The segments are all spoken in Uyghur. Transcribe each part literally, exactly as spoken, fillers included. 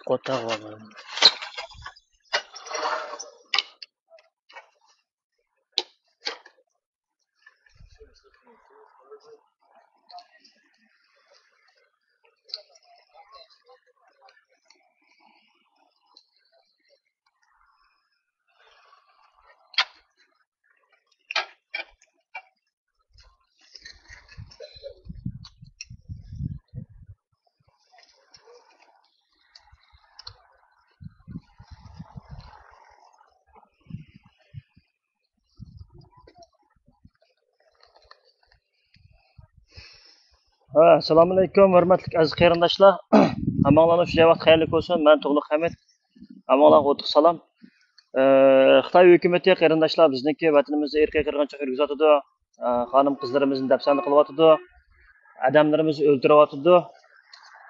قوتاق بار. ھە، ئەسسالامۇئەلەيكۇم، ھۆرمەتلىك ئەزىز قېرىنداشلار. ھەممىڭلارنىڭ شۇ ۋاقىت خەيرلىك بولسۇن. مەن تۇغلۇق ھەمىد. ھەممىڭلارغا ئوتلۇق سالام. ئە، خىتاي ھۆكۈمىتى قېرىنداشلار بىزنىڭكى ۋەتىنىمىزدە ئىرقىي قىرغىنچىلىق يۈرگۈزۈۋاتىدۇ. ئە، خانىم قىزلىرىمىزنى دەپسەندە قىلىۋاتىدۇ. ئادەملىرىمىزنى ئۆلتۈرۈۋاتىدۇ.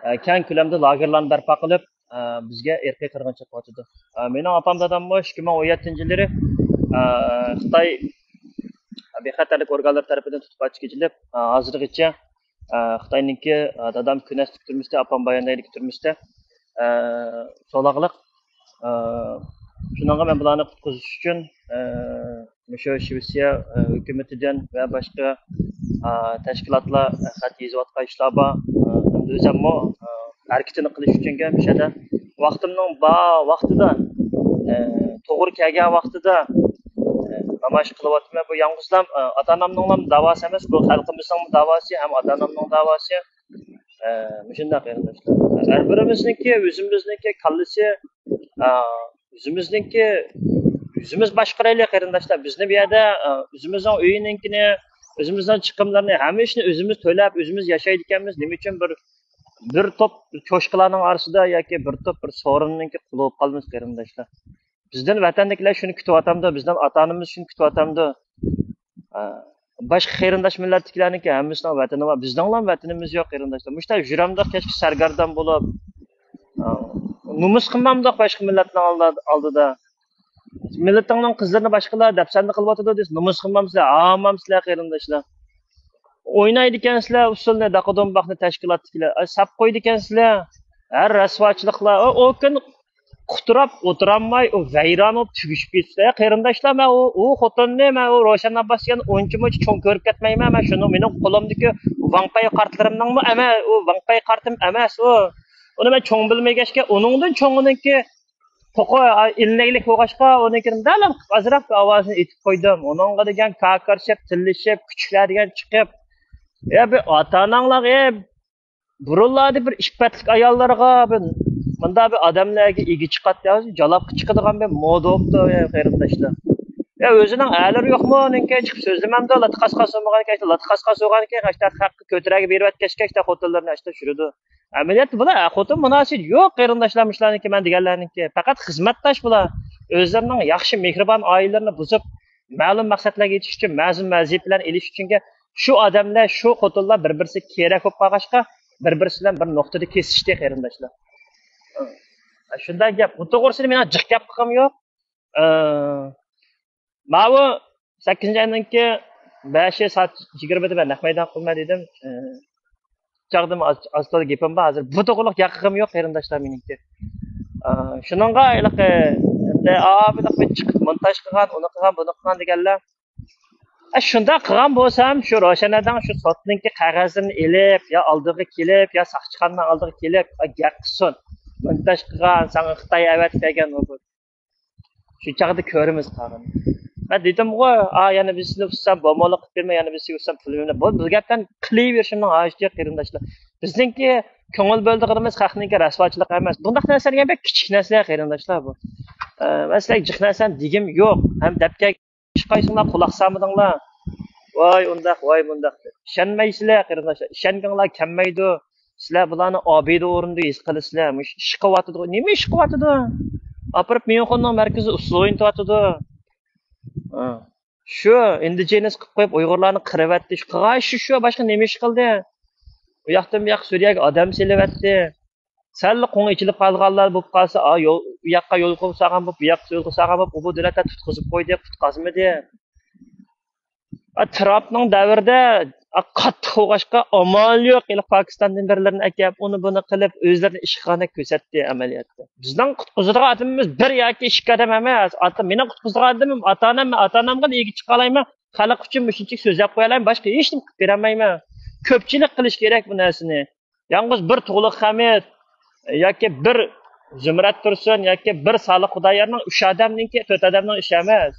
ئە، كەڭ كۆلەمدە لاگېرلارنى بەرپا قىلىپ، ئە، بىزگە ئىرقىي قىرغىنچىلىق قىلىۋاتىدۇ. ئە، مېنىڭ ئاپام داداممۇ ئىككى مىڭ ئون يەتتىنچى يىللىرى، ئە، خىتاي بىخەتەرلىك ئورگانلىرى تەرىپىدىن تۇتۇپ ئاچىقىپ كېتىلىپ، ئە، ھازىرغىچە، ئە، خىتاينىڭكى، ئە، دادام كۈنەستىكى تۈرمىسىدە، ئاپام باياندايدىكى تۈرمىسىدە، ئە، سولاقلىق. ئە، شۇنىڭغا مەن بۇلارنى قۇتقۇزۇش ئۈچۈن، ئە، مۇشۇ شىۋېتسىيە، ئە، ھۆكۈمىتىدىن ۋە باشقا، ئە، تەشكىلاتلار خەت يېزىۋاتقان ئىشلار بار. ئە، ئەمدى ئۆزەممۇ، ئە، ھەرىكىتىنى قىلىش ئۈچۈنكى مۇشۇ يەردە ۋاقتىمنىڭ بار ۋاقتىدا، ئە، توغرا كەلگەن ۋاقتىدا، ئە، نامايىش قىلىۋاتىمەن. بۇ يالغۇزلام، ئە، ئاتا-ئانامنىڭلام داۋاسى ئەمەس، بۇ خەلقىمىزنىڭمۇ داۋاسى ھەم ئاتا-ئانامنىڭ داۋاسى. ئە، مۇشۇنداق قېرىنداشلار. ھەر بىرىمىزنىڭكى، ئۆزىمىزنىڭكى كاللىسى، ئە، ئۆزىمىزنىڭكى، ئۆزىمىز باشقۇرايلى قېرىنداشلار. بىزنى بۇ يەردە، ئە، ئۆزىمىزنىڭ ئۆيىنىڭكىنى، ئۆزىمىزنىڭ چىقىملىرىنى، ھەممە ئىشنى ئۆزىمىز تۆلەپ، ئۆزىمىز ياشايدىكەنمىز. نېمە ئۈچۈن بىر، بىر توپ چوشقىلارنىڭ ئارىسىدا ياكى بىر توپ بىر سورۇننىڭكى قۇلى بولۇپ قالىمىز قېرىنداشلار؟ بىزدىن ۋەتەندىكىلەر شۇنى كۈتۈۋاتامدۇ، بىزدىن ئاتا-ئانىمىز شۇنى كۈتۈۋاتامدۇ؟ ئە، باشقا قېرىنداش مىللەتتىكىلەرنىڭكى ھەممىسىنىڭ ۋەتىنى بار، بىزنىڭلا ۋەتىنىمىز يوق قېرىنداشلار. مۇشۇنداق يۈرەمدۇق كەچكە سەرگەردان بولۇپ، ئە، نومۇس قىلمامدۇق باشقا مىللەتنىڭ ئالدى-، ئالدىدا. مىللىتىڭنىڭ قىزلىرىنى باشقىلار دەپسەندە قىلىۋاتىدۇ دېسە، نومۇس قىلمامسىلەر، ھامامسىلەر قېرىنداشلار. ئوينايدىكەنسىلەر ئۇسسۇلنى، داقا-دومباقنى تەشكىلاتتىكىلەر. ئە، ساپ قويىدىكەنسىلەر. ھەر رەسۋاچىلىقلار. ئۇ، ئۇ كۈن قۇتراپ ئولتۇرالماي، ئۇ ۋەيران بولۇپ تۈگىشىپ كېتىپتۇ. قېرىنداشلار، مەن ئۇ، ئۇ خوتۇننى، مەن ئۇ روشەن ئابباس دېگەن ئۇنچە-مۇنچە چوڭ كۆرۈپ كەتمەيمەن. مەن شۇنىڭ، مېنىڭ قولۇمدىكى ۋاڭپەي قارتلىرىمنىڭمۇ ئەمەس، ئۇ ۋاڭپەي قارتىم ئەمەس ئۇ. ئۇنى مەن چوڭ بىلمىگەچكە، ئۇنىڭدىن چوڭىنىڭكى توقا، ئا، ئىللەيلىك بولغاچقا، ئۇنىڭكىدىن دەل ئازراق بىر ئاۋازىنى ئېيتىپ قويدۇم. ئۇنىڭغا دېگەن كاكىرىشىپ، تىللىشىپ، كۈچلەر دېگەن چىقىپ، يا بىر ئاتا-ئاناڭلارغا، بۇرۇنلاردا بىر ئىپپەتلىك ئاياللارغا بىر مۇنداق بىر ئادەملەرگە ئىگە چىقاتتى، جالاپقا چىقىدىغان بىر مودا بوپتۇ، يا قېرىنداشلار. يا ئۆزىنىڭ ئەرلىرى يوقمۇ؟ ئۇنىڭكى چىقىپ سۆزلىمەمدۇ؟ لاتا قاسقان سورىمىغانكەن، لاتا قاسقان سورىغانكەن، ھەققى كۆتۈرەرگە بېرىۋەتكەچكە، خوتۇنلىرىنى ئاشتا چۈشۈرىدۇ. ئەمەلىيەتتە بۇلار ئەر-خوتۇن مۇناسىۋىتى يوق قېرىنداشلار، مۇشۇلارنىڭكى، مەن دېگەنلەرنىڭكى. پەقەت خىزمەتداش بۇلار. ئۆزلىرىنىڭ ياخشى، مېھرىبان ئائىلىلىرىنى بۇزۇپ، مەلۇم مەقسەتلەرگە يېتىش ئۈچۈن، مەلۇم ۋەزىپىلەرنى ئېلىش ئۈچۈنكى شۇ ئادەملەر، شۇ خوتۇنلار بىر-بىرسىگە كېرەك بولۇپ قالغاچقا، بىر-بىرسى بىلەن بىر نۇقتىدا كېسىشتى قېرىنداشلار. شۇنداق گەپ. بۇ توغرىسىدا مېنىڭ جىق گەپ قىلغۇم يوق. ئە، ماۋۇ سەككىزىنچى ئاينىڭكى بەشى سائەت يىگىرمىدە مەن نەق مەيدان قىلىمەن دېدىم. ئە، چاغدىمۇ ئاز، ئاز تولا گېپىم بار. ھازىر بۇ توغرىلىق گەپ قىلغۇم يوق، قېرىنداشلار مېنىڭكى. ئە، شۇنىڭغا ھېلىقى، ئە، ئا، بۇنداق بىر چىقىپ مونتاژ قىلغان، ئۇنى قىلغان، بۇنى قىلغان دېگەنلەر. ئە، شۇنداق قىلغان بولسام، شۇ روشەن ھەدەڭ شۇ سوتنىڭكى قەغەزلىرىنى ئېلىپ، يا ئالدىغا كېلىپ، يا ساقچىخانىنىڭ ئالدىغا كېلىپ، ئە، گەپ قىلسۇن. مونتاژ قىلغان، ساڭا خىتاي ئەۋەتىپ بەرگەن ئۇ بۇ. شۇ چاغدا كۆرىمىز قالغىنى. مەن دېدىمغۇ، ئا، يەنە بىرسىنى ئۇرسام، بومبىلىق قىلىپ بېرىمەن، يەنە بىرسىگە ئۇرسام، پۇل بېرىمەن. بولدى، بۇ گەپلەرنى قىلىۋېرىشىمنىڭ ھاجىتى يوق، قېرىنداشلار. بىزنىڭكى كۆڭۈل بۆلىدىغىنىمىز خەقنىڭكى رەسۋاچىلىقى ئەمەس. بۇنداق نەرسىلەر دېگەن بەك كىچىك نەرسىلەر، قېرىنداشلار، بۇ. ئە، مەن سىلەرگە جىق نەرسىنى دېگۈم يوق. ھەم دەپ كەل-، ھېچقايسىڭلار قۇلاق سالمىدىڭلار. ۋاي ئۇنداق، ۋاي بۇنداق. ئىشەنمەيسىلەر، قېرىنداشلار. ئىشەنگۈڭلار كەلمەيدۇ. سىلەر بۇلارنى ئابىدە ئورنىدا ھېس قىلىسىلەر. مۇشۇ ئىش قىلىۋاتىدۇ. نېمە ئىش قىلىۋاتىدۇ؟ ئاپىرىپ ميۇنخېننىڭ مەركىزىدە ئۇسسۇل ئوينىتىۋاتىدۇ. ھە. شۇ ئىندىجېنىس قىلىپ قويۇپ ئۇيغۇرلارنى قىرىۋەتتى. ئىش قىلغان ئىشى شۇ، باشقا نېمە ئىش قىلدى؟ ئۇ ياقتىن بۇ ياققا سۈرىيەگە ئادەم سېلىۋەتتى. سەللا قوڭى ئېچىلىپ قالغانلار بولۇپ قالسا، ئا، يول، ئۇ ياققا يولغا سالغان بولۇپ، بۇ ياققا يولغا سالغان بولۇپ، ئۇ بۇ دۆلەتلەر تۇتقۇزۇپ قويدى، قۇتقازمىدى. ئا، ترامپنىڭ دەۋرىدە قاتتىق بولغاچقا، ئامال يوق، ھېلىقى پاكىستاندىن بىرلىرىنى ئەكەپ، ئۇنى بۇنى قىلىپ، ئۆزلىرىنى ئىشقاندەك كۆرسەتتى ئەمەلىيەتتە. بىزنىڭ قۇتقۇزىدىغان ئادىمىمىز بىر ياكى ئىككى ئادەم ئەمەس. ئاتا، مېنىڭ قۇتقۇزىدىغان ئادىمىم ئاتا-ئانام، ئاتا-ئانامغا ئىگە چىقالايمەن، خەلق ئۈچۈن مۇشۇنچىلىك سۆزلەپ قويالايمەن، باشقا ھېچنېمە قىلىپ بېرەلمەيمەن. كۆپچىلىك قىلىش كېرەك بۇ نەرسىنى. يالغۇز بىر تۇغلۇق خەمىت ياكى بىر زۇمرەت تۇرسۇن ياكى بىر سالىھ خۇدايارنىڭ، ئۈچ ئادەمنىڭكى، تۆت ئادەمنىڭ ئىشى ئەمەس.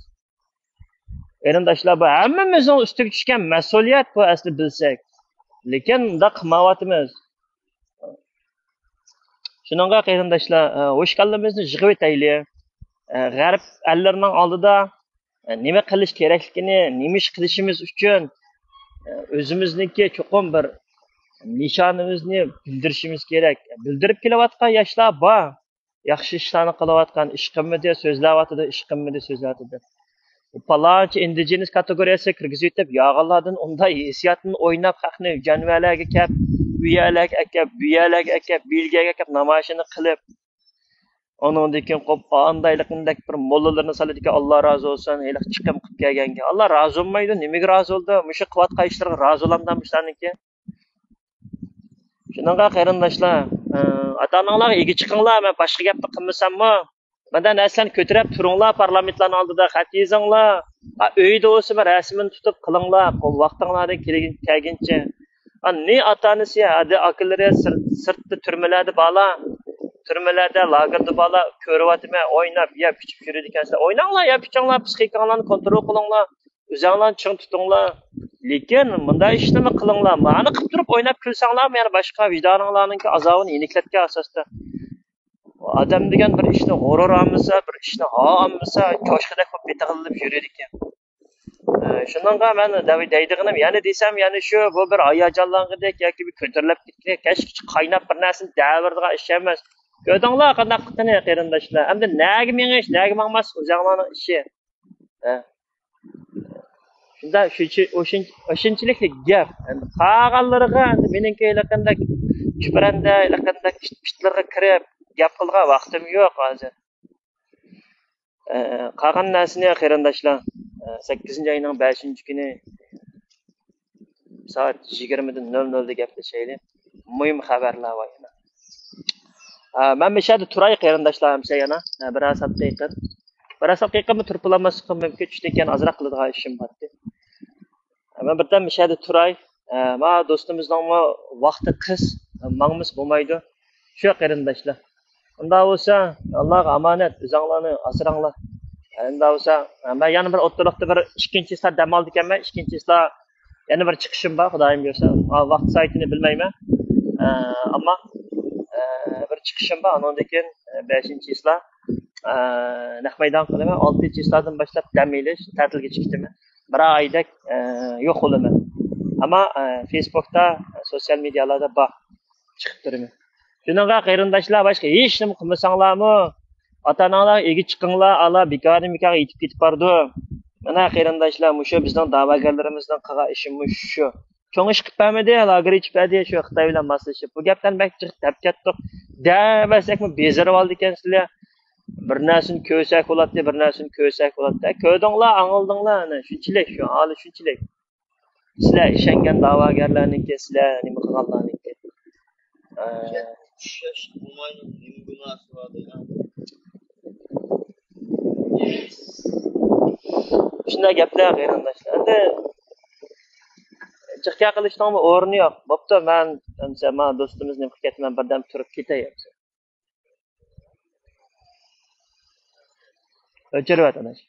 قېرىنداشلار، بۇ ھەممىمىزنىڭ ئۈستىگە چۈشكەن مەسئۇلىيەت بۇ، ئەسلى بىلسەك. لېكىن مۇنداق قىلمايۋاتىمىز. شۇنىڭغا قېرىنداشلار، ئە، ھوش كاللىمىزنى يىغىۋېتەيلى. ئە، غەرب ئەللىرىنىڭ ئالدىدا، ئە، نېمە قىلىش كېرەكلىكىنى، نېمە ئىش قىلىشىمىز ئۈچۈن، ئە، ئۆزىمىزنىڭكى چوقۇم بىر نىشانىمىزنى بىلدۈرۈشىمىز كېرەك. بىلدۈرۈپ كېلىۋاتقان ياشلار بار. ياخشى ئىشلارنى قىلىۋاتقان، ئىش قىلمىدى، سۆزلەۋاتىدۇ، ئىش قىلمىدى، سۆزلەۋاتىدۇ. پالانچى ئىندىجېنىس كاتېگورىيەسىگە كىرگۈزۈۋېتىپ، ياغانلاردىن ئۇنداق ھېسسىياتتىن ئويناپ، خەقنى جانىۋەرلەرگە ئەكەپ، ئۇ يەرلەرگە ئەكەپ، بۇ يەرلەرگە ئەكەپ، بېلگىيەگە ئەكەپ نامايىشىنى قىلىپ، ئۇنىڭدىن كېيىن قوپ ئاندايلىقىندەك بىر موللىلىرىنى سالىدىكەن، ئاللا رازى بولسۇن، ھېلىقى چىقىم قىلىپ كەلگەنگە. ئاللا رازى بولمايدۇ، نېمىگە رازى بولىدۇ؟ مۇشۇ قىلىۋاتقان ئىشلىرىغا رازى بولامدۇ مۇشۇلارنىڭكى؟ شۇنىڭغا قېرىنداشلار، ئە، ئاتا-ئاناڭلارغا ئىگە چىقىڭلار، مەن باشقا گەپنى قىلمىساممۇ، مۇنداق نەرسىلەرنى كۆتۈرۈپ تۇرۇڭلار، پارلامېنتلارنىڭ ئالدىدا خەت يېزىڭلار. ھە، ئۆيدە بولسىمۇ رەسىمىنى تۇتۇپ قىلىڭلار، قول ۋاقتىڭلاردىن كېلگىن-، كەلگىنىچە. ھە، نى ئاتا-ئانىسى، ھەدە ئاكىلىرى سىرت-، سىرتتا تۈرمىلەردە بارلار، تۈرمىلەردە، لاگېردا بارلار، كۆرۈۋاتىمەن، ئويناپ، يەپ-ئىچىپ يۈرىدىكەنسىلەر. ئويناڭلار، يەپ-ئىچىڭلار، پسىخىكاڭلارنى كونترول قىلىڭلار. ئۆزۈڭلارنى چىڭ تۇتۇڭلار. لېكىن مۇنداق ئىشنىمۇ قىلىڭلار. مانا قىلىپ تۇرۇپ ئويناپ كۈلسەڭلارمۇ يەنە باشقا ۋىجدانىڭلارنىڭكى ئازابىنى يېنىكلەتكەن ئاساستا. ئادەم دېگەن بىر ئىشنى غۇرۇر ئالمىسا، بىر ئىشنى ھا ئالمىسا، چوشقىدەك بولۇپ بېتىغىلىپ يۈرىدىكەن. ئە، شۇنىڭغا مەن دەي-، دەيدىغىنىم، يەنە دېسەم، يەنە شۇ، بۇ بىر ھاياجانلانغۇدەك ياكى بىر كۆتۈرۈلۈپ كەتكۈدەك، كەچكىچە قايناپ بىر نەرسىنى دەۋېرىدىغان ئىش ئەمەس. كۆردۈڭلار قانداقلىقىنى، قېرىنداشلار. ئەمدى نەگە مېڭىش، نەگە ماڭماسلىق ئۆزۈڭلارنىڭ ئىشى. ھە. شۇنداق، شۇ، شۇ، ئوشۇن-، ئوشۇنچىلىكلا گەپ. ئەمدى قالغانلىرىغا، ئەمدى مېنىڭكى ھېلىقىندەك چۈپرەندە، ھېلىقىندەك ئىت-، پىتلىرىغا كىرىپ گەپ قىلىدىغان ۋاقتىم يوق ھازىر. ئە، قالغان نەرسىنى قېرىنداشلار، ئە، سەككىزىنچى ئاينىڭ بەشىنچى كۈنى سائەت يىگىرمىدىن نۆل نۆلدە گەپلىشەيلى. مۇھىم خەۋەرلەر بار يەنە. ئە، مەن مۇشۇ يەردە تۇراي قېرىنداشلار، ئەمسە يەنە، ئە، بىر سائەتكە يېقىن. بىر سائەتكە يېقىنمۇ تۇرۇپ بولالماسلىقىم مۇمكىن، چۈشتىن كېيىن ئازراق قىلىدىغان ئىشىم بارتتى. ئە، مەن بىردەم مۇشۇ يەردە تۇراي. ئە، ما دوستىمىزنىڭمۇ ۋاقتى قىس، ماڭمىسا بولمايدۇ. شۇ قېرىنداشلار. ئۇنداق بولسا، ئاللاغا ئامانەت، ئۆزۈڭلارنى ئاسراڭلار. ئۇنداق بولسا، مەن يەنە بىر ئوتتۇرىلىقتا بىر ئىككىنچى چىسلا دەم ئالىدىكەنمەن، ئىككىنچى چىسلا يەنە بىر چىقىشىم بار، خۇدايىم بۇيرۇسا. ۋاقىت سائىتىنى بىلمەيمەن. ئە، ئەمما، ئە، بىر چىقىشىم بار، ئۇنىڭدىن كېيىن، ئە، بەشىنچى چىسلا، ئە، نەق مەيدانغا قالىمەن، ئالتىنچى چىسلادىن باشلاپ دەم ئېلىش، تەتىلگە چىقىپ كېتىمەن. بىر ئايدەك، ئە، يوق بولىمەن. ئەمما، ئە، فېيسبۇكتا، سوتسىيال مېدىيالاردا بار. چىقىپ تۇرىمەن. شۇنىڭغا قېرىنداشلار، باشقا ھېچ نېمە قىلمىساڭلارمۇ، ئاتا-ئاناڭلارغا ئىگە چىقىڭلار، ئالا بىكارى مىكارغا يېتىپ كېتىپ بارىدۇ. مانا قېرىنداشلار، مۇشۇ بىزنىڭ دەۋاگەرلىرىمىزنىڭ قىلغان ئىشى مۇشۇ. چوڭ ئىش قىلىپ بەرمىدى، لاگېر ئېچىپ بەردى، شۇ خىتاي بىلەن ماسلىشىپ. بۇ گەپلەرنى بەك جىق دەپ كەتتۇق. دەۋەرسەكمۇ بېزىرىۋالىدىكەنسىلەر. بىر نەرسىنى كۆرسەك بولاتتى، بىر نەرسىنى كۆرسەك بولاتتى. كۆردۈڭلار، ئاڭلىدىڭلار، ئەنە شۇنچىلىك، شۇ ھالى شۇنچىلىك. سىلەر ئىشەنگەن داۋاگەرلەرنىڭكى، سىلەر نېمە قىلغانلارنىڭكى. ئە، چۈشۈرۈش بولمايدۇ، نېمە گۇناھسى بار دەيدۇ. شۇنداق گەپلەر قېرىنداشلار. ئەمدى جىق گەپ قىلىشنىڭمۇ ئورنى يوق. بوپتۇ، مەن ئەمسە ما دوستىمىز نېمە قىلىپ كەتتى، مەن بىردەم تۇرۇپ كېتەي ئەمسە. ئۆچۈرۈۋەت، ئاداش.